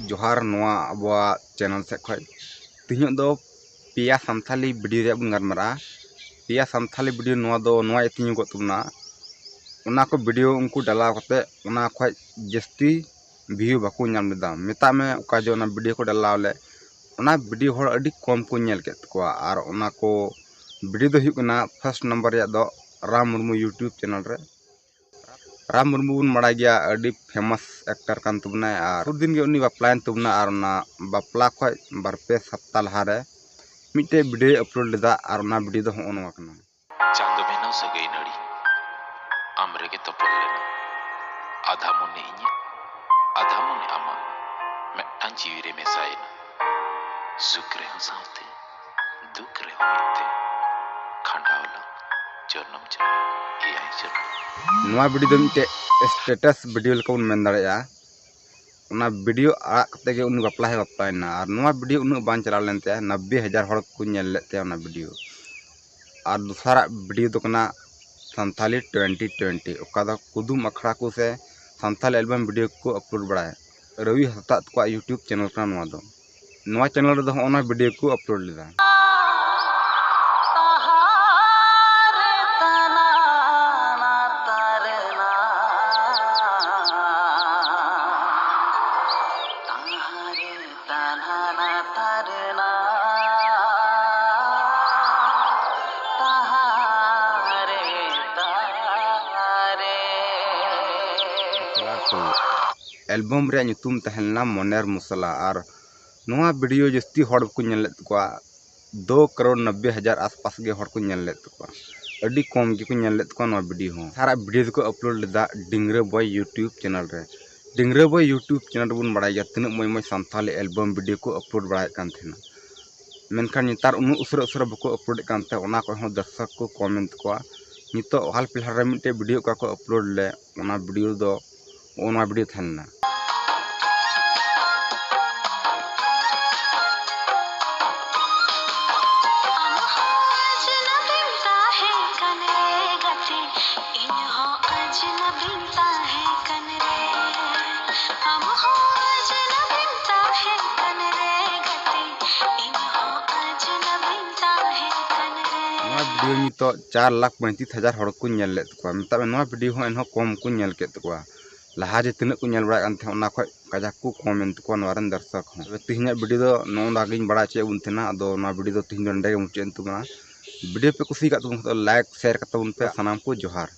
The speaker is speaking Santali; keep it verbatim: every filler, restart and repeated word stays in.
ᱡᱚᱦᱟᱨ ᱱᱚᱣᱟ ᱟᱵᱚᱣᱟᱜ ᱪᱮᱱᱮᱞ ᱥᱮᱫ ᱠᱷᱚᱱ᱾ ᱛᱮᱦᱮᱧᱚᱜ ᱫᱚ ᱯᱮᱭᱟ ᱥᱟᱱᱛᱷᱟᱞᱤ ᱵᱷᱤᱰᱤᱭᱳ ᱨᱮᱭᱟᱜ ᱵᱚᱱ ᱜᱟᱞᱢᱟᱨᱟᱜᱼᱟ᱾ ᱯᱮᱭᱟ ᱥᱟᱱᱛᱷᱟᱞᱤ ᱵᱷᱤᱰᱤᱭᱳ ᱱᱚᱣᱟ ᱫᱚ ᱱᱚᱣᱟ ᱤᱭᱟᱹᱛᱮ ᱧᱚᱜᱚᱜ ᱛᱟᱵᱚᱱᱟ, ᱚᱱᱟ ᱠᱚ ᱵᱷᱤᱰᱤᱭᱳ ᱩᱱᱠᱩ ᱰᱟᱞᱟᱣ ᱠᱟᱛᱮ ᱚᱱᱟ ᱠᱷᱚᱱ ᱡᱟᱹᱥᱛᱤ ᱵᱷᱤᱭᱩ ᱵᱟᱠᱚ ᱧᱟᱢ ᱞᱮᱫᱟ᱾ ᱢᱮᱛᱟᱜ ᱢᱮ ᱚᱠᱟ ᱡᱮ ᱚᱱᱟ ᱵᱷᱤᱰᱤᱭᱳ ᱠᱚ ᱰᱟᱞᱟᱣ ᱞᱮᱫ, ᱚᱱᱟ ᱵᱷᱤᱰᱤᱭᱳ ᱦᱚᱲ ᱟᱹᱰᱤ ᱠᱚᱢ ᱠᱚ ᱧᱮᱞ ᱠᱮᱫ ᱛᱟᱠᱚᱣᱟ᱾ ᱟᱨ ᱚᱱᱟ ᱠᱚ ᱵᱷᱤᱰᱤᱭᱳ ᱫᱚ ᱦᱩᱭᱩᱜ ᱠᱟᱱᱟ ᱯᱷᱟᱥᱴ ᱱᱟᱢᱵᱟᱨ ᱨᱮᱭᱟᱜ ᱫᱚ ᱨᱟᱢ ᱢᱩᱨᱢᱩ ᱭᱩᱴᱩᱵᱽ ᱪᱮᱱᱮᱞ ᱨᱮ᱾ ᱨᱟᱢ ᱢᱩᱨᱢᱩ ᱵᱚᱱ ᱵᱟᱲᱟᱭ ᱜᱮᱭᱟ, ᱟᱹᱰᱤ ᱯᱷᱮᱢᱟᱥ ᱮᱠᱴᱟᱨ ᱠᱟᱱ ᱛᱟᱵᱚᱱᱟᱭ᱾ ᱟᱨ ᱥᱩᱨ ᱫᱤᱱ ᱜᱮ ᱩᱱᱤ ᱵᱟᱯᱞᱟᱭᱮᱱ ᱛᱟᱵᱚᱱᱟ᱾ ᱟᱨ ᱚᱱᱟ ᱵᱟᱯᱞᱟ ᱠᱷᱚᱱ ᱵᱟᱨ ᱯᱮ ᱥᱟᱯᱛᱟ ᱞᱟᱦᱟᱨᱮ ᱢᱤᱫᱴᱮᱡ ᱵᱷᱤᱰᱤᱭᱳᱭ ᱟᱯᱞᱳᱰ ᱞᱮᱫᱟ᱾ ᱟᱨ ᱚᱱᱟ ᱵᱷᱤᱰᱤᱭᱳ ᱫᱚ ᱦᱚᱸᱜᱼᱚ ᱱᱚᱣᱟ ᱠᱟᱱᱟ᱾ ᱪᱟᱸᱫᱚ ᱵᱮᱱᱟᱣ ᱥᱟᱹᱜᱟᱹᱭ ᱱᱟᱹᱲᱤ, ᱟᱢ ᱨᱮᱜᱮ ᱛᱚᱯᱚᱞ ᱞᱮᱱᱟ᱾ ᱟᱫᱷᱟ ᱢᱚᱱᱮ ᱤᱧᱟᱹᱜ, ᱟᱫᱷᱟ ᱢᱚᱱᱮ ᱟᱢᱟᱜ, ᱢᱤᱫᱴᱟᱝ ᱡᱤᱣᱤ ᱨᱮ ᱢᱮᱥᱟᱭᱮᱱᱟ᱾ ᱥᱩᱠ ᱨᱮᱦᱚᱸ ᱥᱟᱶᱛᱮ, ᱫᱩᱠ ᱨᱮᱦᱚᱸ ᱢᱤᱫᱛᱮ, ᱠᱷᱟᱸᱰᱟᱣ ᱞᱟᱝ ᱡᱚᱱᱚᱢ ᱡᱚᱱᱚᱢ, ᱮᱭᱟᱭ ᱡᱚᱱᱚᱢ᱾ ᱱᱚᱣᱟ ᱵᱷᱤᱰᱤᱭᱳ ᱫᱚ ᱢᱤᱫᱴᱮᱡ ᱥᱴᱮᱴᱟᱥ ᱵᱷᱤᱰᱤᱭᱳ ᱞᱮᱠᱟ ᱵᱚᱱ ᱢᱮᱱ ᱫᱟᱲᱮᱭᱟᱜᱼᱟ᱾ ᱚᱱᱟ ᱵᱷᱤᱰᱤᱭᱳ ᱟᱲᱟᱜ ᱠᱟᱛᱮ ᱜᱮ ᱩᱱᱤ ᱵᱟᱯᱞᱟ ᱦᱚᱸᱭ ᱵᱟᱯᱞᱟᱭᱮᱱᱟ᱾ ᱟᱨ ᱱᱚᱣᱟ ᱵᱷᱤᱰᱤᱭᱳ ᱩᱱᱟᱹᱜ ᱵᱟᱝ ᱪᱟᱞᱟᱣ ᱞᱮᱱ ᱛᱟᱭᱟ, ᱱᱚᱵᱵᱳᱭ ᱦᱟᱡᱟᱨ ᱦᱚᱲ ᱠᱚ ᱧᱮᱞ ᱞᱮᱫ ᱛᱟᱭᱟ ᱚᱱᱟ ᱵᱷᱤᱰᱤᱭᱳ᱾ ᱟᱨ ᱫᱚᱥᱟᱨᱟᱜ ᱵᱷᱤᱰᱤᱭᱳ ᱫᱚ ᱠᱟᱱᱟ ᱥᱟᱱᱛᱷᱟᱞᱤ ᱴᱩᱭᱮᱱᱴᱤ ᱴᱩᱭᱮᱱᱴᱤ, ᱚᱠᱟ ᱫᱚ ᱠᱩᱫᱩᱢ ᱟᱠᱷᱲᱟ ᱠᱚ ᱥᱮ ᱥᱟᱱᱛᱷᱟᱞᱤ ᱮᱞᱵᱟᱢ ᱵᱷᱤᱰᱤᱭᱳ ᱠᱚ ᱟᱯᱞᱳᱰ ᱵᱟᱲᱟᱭᱟ᱾ ᱨᱚᱵᱤ ᱦᱟᱸᱥᱫᱟᱜ ᱛᱟᱠᱚᱣᱟᱜ ᱭᱩᱴᱩᱵᱽ ᱪᱮᱱᱮᱞ ᱠᱟᱱᱟ ᱱᱚᱣᱟ ᱫᱚ᱾ ᱱᱚᱣᱟ ᱪᱮᱱᱮᱞ ᱨᱮᱫᱚ ᱦᱚᱸᱜᱼᱚ ᱱᱚᱣᱟ ᱵᱷᱤᱰᱤᱭᱳ ᱠᱚ ᱟᱯᱞᱳᱰ ᱞᱮᱫᱟ᱾ ᱮᱞᱵᱟᱢ ᱨᱮᱭᱟᱜ ᱧᱩᱛᱩᱢ ᱛᱟᱦᱮᱸ ᱞᱮᱱᱟ ᱢᱚᱱᱮᱨ ᱢᱚᱥᱞᱟ᱾ ᱟᱨ ᱱᱚᱣᱟ ᱵᱷᱤᱰᱤᱭᱳ ᱡᱟᱹᱥᱛᱤ ᱦᱚᱲ ᱵᱟᱠᱚ ᱧᱮᱞ ᱞᱮᱫ ᱛᱟᱠᱚᱣᱟ᱾ ᱫᱩ ᱠᱟᱨᱳᱲ ᱱᱚᱵᱵᱳᱭ ᱦᱟᱡᱟᱨ ᱟᱥᱯᱟᱥ ᱜᱮ ᱦᱚᱲ ᱠᱚ ᱧᱮᱞ ᱞᱮᱫ ᱛᱟᱠᱚᱣᱟ᱾ ᱟᱹᱰᱤ ᱠᱚᱢ ᱜᱮᱠᱚ ᱧᱮᱞ ᱞᱮᱫ ᱛᱟᱠᱚᱣᱟ ᱱᱚᱣᱟ ᱵᱷᱤᱰᱤᱭᱳ ᱦᱚᱸ᱾ ᱥᱟᱨᱟ ᱵᱷᱤᱰᱤᱭᱳ ᱫᱚᱠᱚ ᱟᱯᱞᱳᱰ ᱞᱮᱫᱟ ᱰᱤᱝᱨᱟᱹ ᱵᱚᱭ ᱭᱩᱴᱩᱵᱽ ᱪᱮᱱᱮᱞ ᱨᱮ᱾ ᱰᱤᱝᱨᱟᱹ ᱵᱚᱭ ᱭᱩᱴᱩᱵᱽ ᱪᱮᱱᱮᱞ ᱨᱮᱵᱚᱱ ᱵᱟᱲᱟᱭ ᱜᱮᱭᱟ ᱛᱤᱱᱟᱹᱜ ᱢᱚᱡᱽ ᱢᱚᱡᱽ ᱥᱟᱱᱛᱷᱟᱞᱤ ᱮᱞᱵᱟᱢ ᱵᱷᱤᱰᱤᱭᱳ ᱠᱚ ᱟᱯᱞᱳᱰ ᱵᱟᱲᱟᱭᱮᱫ ᱠᱟᱱ ᱛᱟᱦᱮᱱᱟ᱾ ᱢᱮᱱᱠᱷᱟᱱ ᱱᱮᱛᱟᱨ ᱩᱱᱟᱹᱜ ᱩᱥᱟᱹᱨᱟ ᱩᱥᱟᱹᱨᱟ ᱵᱟᱠᱚ ᱟᱯᱞᱳᱰᱮᱫ ᱠᱟᱱ ᱛᱟᱦᱮᱸ, ᱚᱱᱟ ᱠᱚᱨᱮ ᱦᱚᱸ ᱫᱚᱨᱥᱚᱠ ᱠᱚ ᱠᱚᱢ ᱮᱱ ᱛᱟᱠᱚᱣᱟ᱾ ᱱᱤᱛᱚᱜ ᱦᱟᱞ ᱯᱷᱤᱞᱦᱟᱞ ᱨᱮ ᱢᱤᱫᱴᱮᱡ ᱵᱷᱤᱰᱤᱭᱳ ᱚᱠᱟ ᱠᱚ ᱟᱯᱞᱳᱰ ᱞᱮᱫ, ᱚᱱᱟ ᱵᱷᱤᱰᱤᱭᱳ ᱫᱚ ᱱᱚᱜᱼᱚ ᱱᱚᱣᱟ ᱵᱷᱤᱰᱤᱭᱳ ᱛᱟᱦᱮᱸ ᱞᱮᱱᱟ᱾ ᱟᱢ ᱦᱚᱸ ᱟᱡᱱᱟᱵᱤᱢ ᱛᱟᱦᱮᱸ ᱠᱟᱱ ᱨᱮ ᱜᱟᱛᱮ, ᱤᱧ ᱦᱚᱸ ᱟᱡᱱᱟᱵᱤᱧ ᱛᱟᱦᱮᱸ ᱠᱟᱱ ᱨᱮ᱾ ᱟᱢ ᱦᱚᱸ ᱟᱡᱱᱟᱵᱤ ᱱᱤᱛᱚᱜ ᱪᱟᱨ ᱞᱟᱠᱷ ᱯᱚᱸᱭᱛᱨᱤᱥ ᱦᱟᱡᱟᱨ ᱦᱚᱲ ᱠᱚ ᱧᱮᱞ ᱞᱮᱫ ᱛᱟᱠᱚᱣᱟ᱾ ᱢᱮᱛᱟᱜ ᱢᱮ, ᱱᱚᱣᱟ ᱵᱷᱤᱰᱤᱭᱳ ᱦᱚᱸ ᱮᱱᱦᱚᱸ ᱠᱚᱢ ᱠᱚ ᱧᱮᱞ ᱠᱮᱫ ᱛᱟᱠᱚᱣᱟ᱾ ᱞᱟᱦᱟ ᱡᱮ ᱛᱤᱱᱟᱹᱜ ᱠᱚ ᱧᱮᱞ ᱵᱟᱲᱟᱭᱮᱫ ᱠᱟᱱ ᱛᱟᱦᱮᱸᱫ, ᱚᱱᱟ ᱠᱷᱚᱡ ᱠᱟᱡᱟᱠ ᱠᱚ ᱠᱚᱢ ᱮᱱ ᱛᱟᱠᱚᱣᱟ ᱱᱚᱣᱟ ᱨᱮᱱ ᱫᱚᱨᱥᱚᱠ ᱦᱚᱸ᱾ ᱛᱚᱵᱮ ᱛᱮᱦᱮᱧᱟᱜ ᱵᱷᱤᱰᱤᱭᱳ ᱫᱚ ᱱᱚᱜᱼᱚ ᱱᱚᱣᱟ ᱜᱤᱧ ᱵᱟᱲᱟᱭ ᱦᱚᱪᱚᱭᱮᱫ ᱵᱚᱱ ᱛᱟᱦᱮᱱᱟ᱾ ᱟᱫᱚ ᱱᱚᱣᱟ ᱵᱷᱤᱰᱤᱭᱳ ᱫᱚ ᱛᱮᱦᱮᱧ ᱫᱚ ᱱᱚᱸᱰᱮ ᱜᱮ ᱢᱩᱪᱟᱹᱫ ᱮᱱ ᱛᱟᱵᱚᱱᱟ᱾ ᱵᱷᱤᱰᱤᱭᱳ ᱯᱮ ᱠᱩᱥᱤ ᱟᱠᱟᱫ ᱛᱟᱵᱚᱱ ᱠᱷᱟᱡ ᱫᱚ ᱞᱟᱭᱤᱠ, ᱥᱮᱭᱟᱨ ᱠᱟᱛᱟ ᱵᱚᱱ ᱯᱮ᱾ ᱥᱟᱱᱟᱢ ᱠᱚ ᱡᱚᱦᱟᱨ᱾